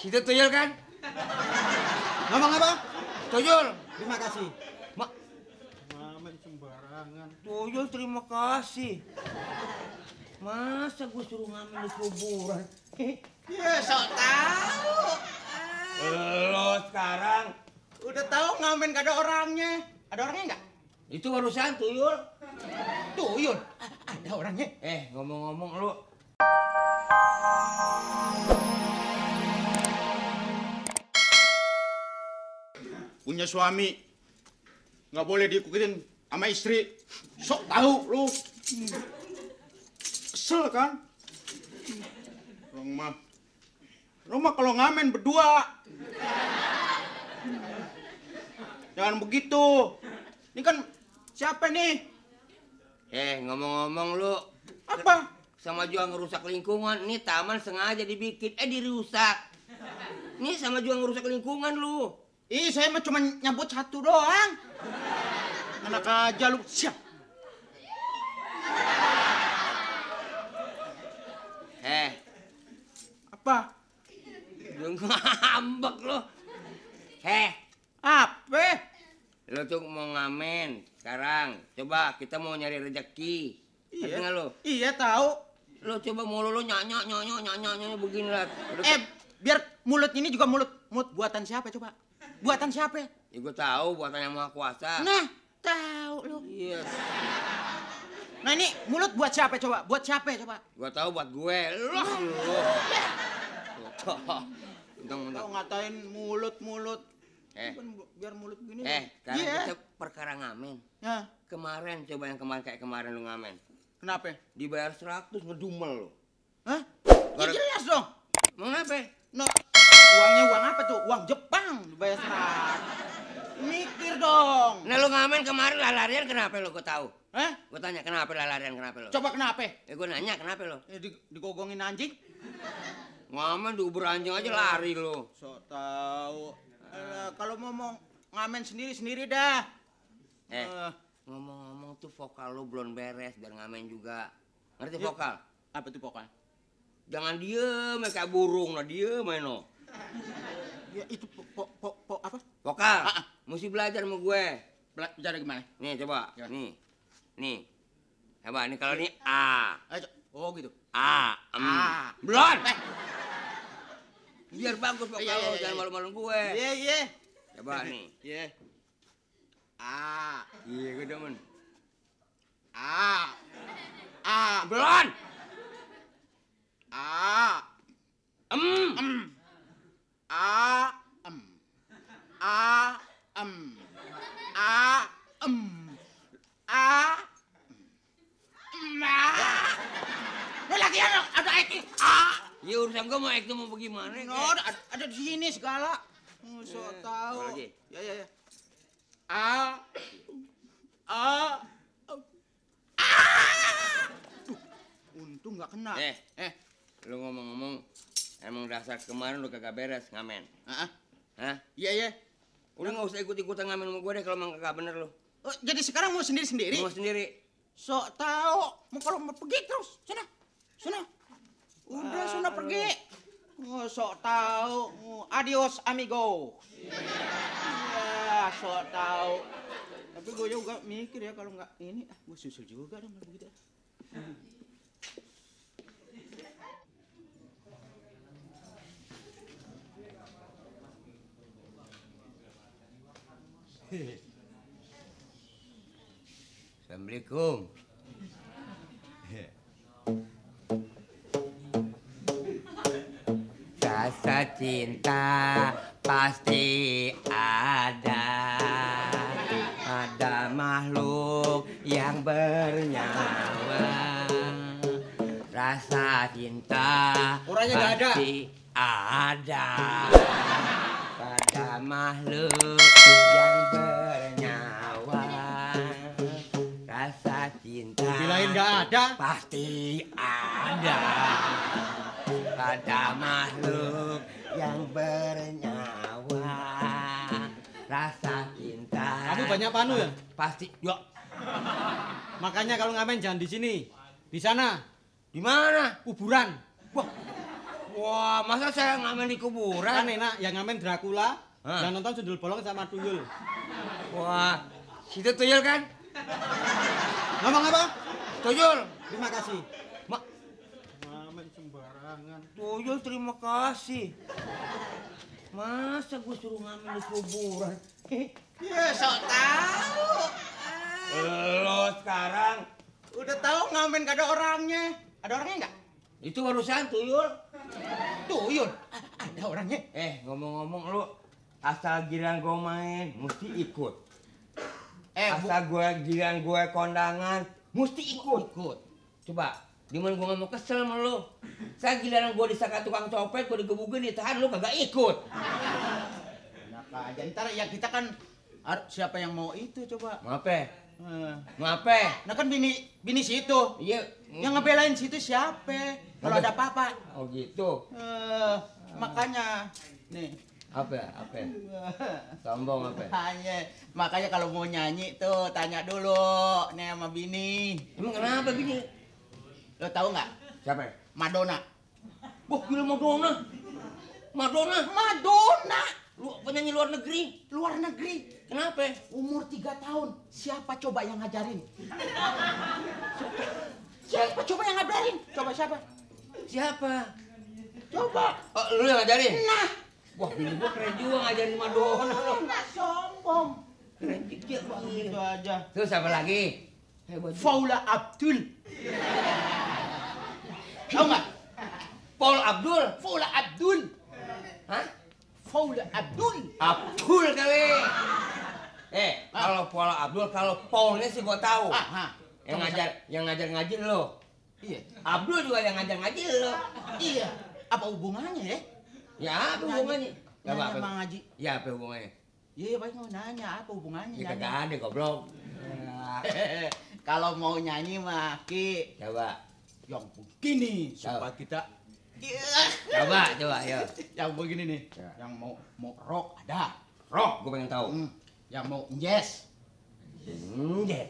Situ tuyul kan? Ngomong apa? Tuyul. Terima kasih. Ngamen sembarangan. Tuyul terima kasih. Masa gue suruh ngamen di kuburan? Ya, sok tahu. Lo sekarang Udah tahu ngamen gak ada orangnya. Ada orangnya enggak? itu urusan tuyul. Tuyul. Ada orangnya. Ngomong-ngomong lu. Punya suami nggak boleh diikutin sama istri. Sok tahu lu. Kesel kan? Rumah kalau ngamen berdua. Jangan begitu. Ini kan siapa nih? Ngomong-ngomong lu. Apa? Sama juga ngerusak lingkungan. Nih taman sengaja dibikin, dirusak. Nih sama juga ngerusak lingkungan lu. Ih, saya mah cuma nyambut satu doang. Anak aja lu. Siap. Apa? Lu ngambek lu. Apa? Lu tuh mau ngamen sekarang. Coba kita mau nyari rezeki. Ngerti nggak lu? Iya tahu. Lu coba mulu lu nyanyi begini lah. Biar mulut ini juga mulut buatan siapa coba? Buatan siapa? Ya gue tahu buatan yang Maha Kuasa. Nah, tahu lu. Iya. Nah ini mulut buat siapa coba? Buat siapa coba? Gue tahu buat gue. Lu. Untung. Kau ngatain mulut. Biar mulut begini. Sekarang kita perkara ngamen. Ya. Kemarin coba yang kayak kemarin lu ngamen. Kenapa? Dibayar 100 ngedumel lu. Hah? Ya jelas dong. Mau kenapa? Nah, uangnya uang apa tuh? Uang Jepang dibayar 100. Mikir dong. Nah lu ngamen kemarin larian kenapa lu? Gue tahu. Hah? Gue tanya kenapa larian kenapa lu? Coba kenapa? Gue nanya kenapa lu? Digogongin anjing. Ngamen diuber anjing aja lari lu. Sok tahu. Kalau mau ngamen sendiri dah. Ngomong-ngomong tuh vokal lu belum beres biar ngamen juga. Ngerti Ya. vokal? Apa tuh vokal? Jangan diem kayak burung lah, diem aja no. Ya itu apa? Vokal. Mesti belajar sama gue. Belajar gimana? Nih coba. Ya. Nih. Coba nih kalau ini A. Oh gitu. A. A. Belum. Biar bagus vokal Iya, lu, iya, jangan iya. malu-malu gue. Iya. Coba nih. Iya. A. Iya gue demen. A. Belum. A. A. Lo lagi ada acting. Ya urusan gue mau acting mau bagaimana? No, ada di sini segala. Sok tahu. Apa lagi? Ya. Untung nggak kena. Lu ngomong-ngomong, emang dasar kemarin lu kagak beres ngamen. Hah? Iya. Udah nggak usah ikut-ikutan ngamen sama gue deh kalau emang kagak bener lu. Oh, jadi sekarang mau sendiri-sendiri? Mau sendiri. Sok tahu. Kalau mau pergi terus. Sana. Udah sana pergi. Oh, sok tahu. Adios amigo. Ya, sok tahu. Tapi gue juga mikir ya kalau nggak ini, gue susul juga dong kalau begitu. Assalamualaikum. Rasa cinta pasti ada. Ada makhluk yang bernyawa. Rasa cinta Orangnya nggak ada. pasti ada. Pada makhluk yang bernyawa. Rasa cinta Dibilain nggak ada. pasti ada. Pada makhluk yang bernyawa. Rasa cinta. Kamu banyak panu ya? Pasti. Yuk. Makanya kalau ngamen jangan di sini. Di sana, Di mana? kuburan. Wah. Wah, masa saya ngamen di Kan kuburan? enak, yang ngamen Dracula, Hah? yang nonton Sundul Bolong sama Tuyul. Wah, situ tuyul kan? Ngomong apa? Tuyul. Terima kasih. Ma- Ngamen sembarangan. Tuyul terima kasih. Masa gue suruh ngamen di kuburan? Ya sok tahu. Lo sekarang Udah tahu ngamen gak ada orangnya. Ada orangnya enggak? itu barusan tuyul. Tuyul. Ada orangnya. Ngomong-ngomong lu asal giliran gue main mesti ikut. Bu- Asal giliran gue kondangan mesti ikut. ikut. Coba, dimana gue ngomong kesel sama lu. Saya giliran gue disangka tukang copet, gue digebukin, ditahan, lu kagak ikut. Enak aja. Ntar ya kita kan siapa yang mau itu coba. Ngapain? Eh, Ngapain? Nah kan bini situ. Iya. Yang ngebelain situ siapa? Kalau ada apa-apa. Oh gitu. Makanya nih. Apa? Sombong apa? Makanya kalau mau nyanyi tuh tanya dulu nih sama bini. Emang kenapa gini? Lo tahu nggak? Siapa? Madonna. Wah, gila Madonna. Madonna. Madonna. Lu penyanyi luar negeri. Luar negeri. Kenapa? Umur 3 tahun. Siapa coba yang ngajarin? Siapa coba yang ngajarin? Coba siapa? Siapa? Coba. Oh, lu yang ngajarin? Nah. Wah, bini gua keren juga ngajarin Madonna lu. Nggak sombong. Keren juga. Itu aja. Terus siapa lagi? Hebat. Paula Abdul. Tahu nggak? Paul Abdul. Paula Abdul. Hah? Paula Abdul. Abdul kali. Kalau Paul Abdul, kalau Paulnya sih gua tahu. Yang ngajar lo. Iya. Abdul juga yang ngajar lo. Iya. Apa hubungannya ya? Ya, apa hubungannya? Ya, Nanya apa? sama ngaji. Ya, apa hubungannya? Iya, baik mau nanya apa hubungannya? Ya nanya. kagak ada goblok. Kalau mau nyanyi mah Ki, Coba. yang begini supaya kita Coba, ayo. yang begini nih. Ya. Yang mau rock ada. Rock, gua pengen tahu. Yang mau jazz. Injet.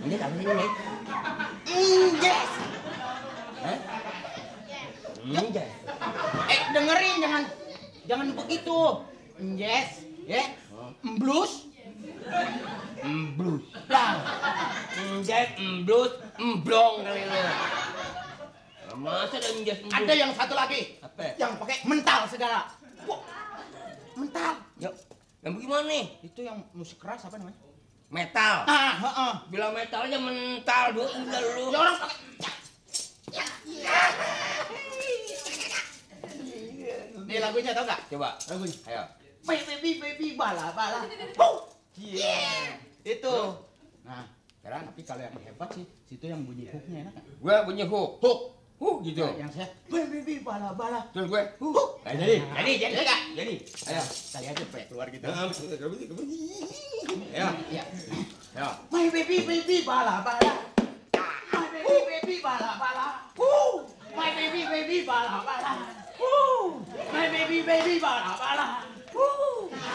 Injet apa sih ini? Jazz. Hah? Injet. Dengerin jangan begitu. Jazz, ya. Blues. Blues. Lah, Injet, blues, blong kali lu. Masa ada injet blues? ada yang satu lagi. Apa? Yang pakai mental segala. Wah, mental. Yuk, yang bagaimana nih? Itu yang musik keras apa namanya? Metal. Heeh. Bilang metal aja mental dulu lu. Ya orang pakai Nih lagunya tau gak? Coba. Lagunya. Ayo. Baby bala. Iya. Itu. Nah, sekarang tapi kalau yang hebat sih, situ yang bunyi hooknya enak kan? Gua bunyi hook. Gitu. Nah, yang saya baby bala. Terus gue. Hook. Jadi Enggak? Jadi. Ayo. Kali aja pe keluar gitu. Ayo. Iya. Ayo. My baby bala. My baby bala. My baby bala. My baby bala.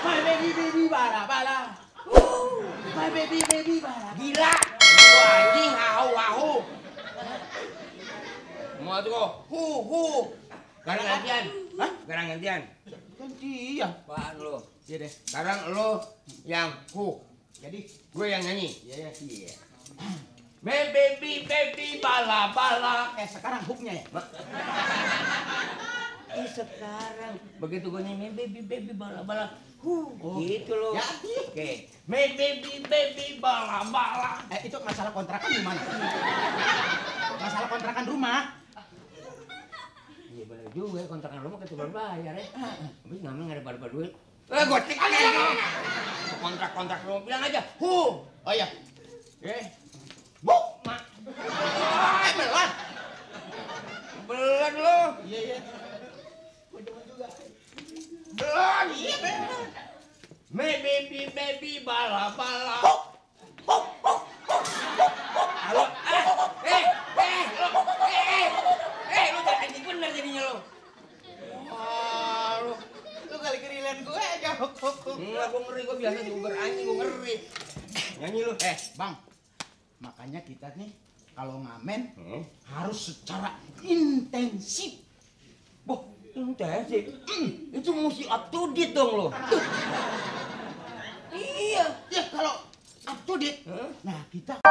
My baby bala. My baby bala. Gila. Wah, anjing hahu. Mau tuh. Hu. Garang gantian. Hah? Garang gantian. Gantian. Apaan lu? Iya deh. Sekarang lu yang hu. Jadi, Gue yang nyanyi. iya. Baby bala. Sekarang hooknya ya. Sekarang begitu gue nyanyi baby bala. Oh. Gitu loh. Jadi. Oke. Baby bala. Itu masalah kontrakan gimana? Masalah kontrakan rumah. Iya bener juga kontrakan rumah ketuker bayar ya. Habis nggak ada bar duit. Gocek aja. Kontrak rumah bilang aja. Oh iya. Bu, mak. Belan. Belan lo. Iya. Belan. Iya bener. Baby bala. Halo. Lu jangan anjing bener jadinya lo. Lu kali kerilan gue aja. Enggak, gue ngeri, gue biasa juga anjing, gue ngeri. Nyanyi lu. Bang. Makanya kita nih kalau ngamen harus secara intensif. Boh, intensif. Itu mesti up to date dong lo. Iya. Ya kalau up to date. Nah, kita